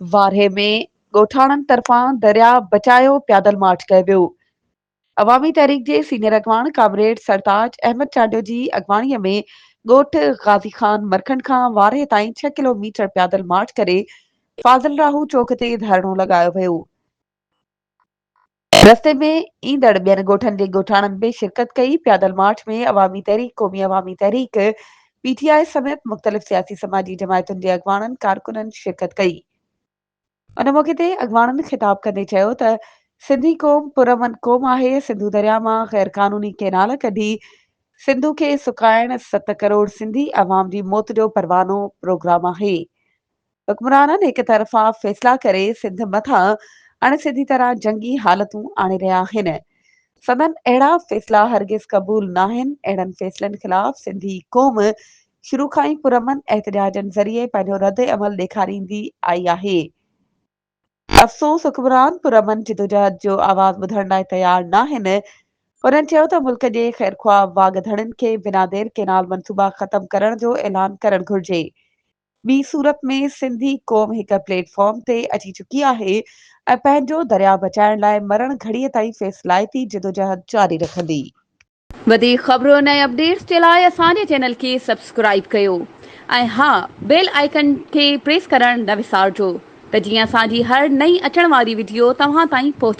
وارهه ۾ ڳوٺاڻن طرفان درياء بچايو پيادل مارچ ڪيو ويو. عوامي تحريڪ جي سينيئر اڳواڻ ڪامريڊ سرتاج احمد چانڊيو جي اڳواڻي ۾ ڳوٺ غازي خان مرکنڊ کان وارهه تائين ڇهه ڪلو ميٽر پيادل مارچ ڪري فاضل راهو چوڪ تي ڌرڻو لڳايو ويو. رستي ۾ ايندڙ ٻين ڳوٺن جي ڳوٺاڻن به شرڪت ڪئي، پيادل مارچ ۾ عوامي تحريڪ، قومي عوامي تحريڪ، پي ٽي آء سميت مختلف سياسي سماجي جماعتن جي اڳواڻن ڪارڪنن شرڪت ڪئي. ان موقعي تي اڳواڻن خطاب ڪندي چيو ته سنڌي قوم پرامن قوم آهي، سنڌو درياء مان غير قانوني ڪئنال ڪڍي سنڌو کي سڪائڻ ست ڪروڙ سنڌي عوام جي موت جو پروانو پروگرام آهي. حڪمرانن هڪ طرفا فيصلا ڪري سنڌ مٿان اڻ سڌي طرح جنگي حالتون آڻي رهيا آهن. سندن اهڙا فيصلا هرگز قبول ناهن. اهڙن فيصلن خلاف سنڌي قوم شروع کان ئي پرامن احتجاجن ذريعي پنهنجو رد عمل ڏيکاريندي آئي آهي. افسوس حڪمران پرامن جدوجهد جو آواز ٻڌڻ لاء تيار ناهن. هنن چيو ته ملڪ جي خيرخواهه واڳ ڌڻين کي بنا دير ڪينال منصوبا ختم ڪرڻ جو اعلان ڪرڻ گهرجي. ٻي صورت ۾ سنڌي قوم هڪ پليٽ فارم تي اچي چڪي آهي ۽ پنهنجو درياء بچائڻ لاء مرڻ گهڙيء تائين فيصلائتي جدوجهد جاري رکندي. وڌيڪ خبرن ۽ اپڊيٽس جي لاء اسان جي چينل کي سبسڪرائيب ڪيو ۽ ها بيل آئيڪن کي پريس ڪرڻ نه وسارجو ته جيئن اسان جي هر نئين اچڻ واري وڊيو توهان تائين پهچي.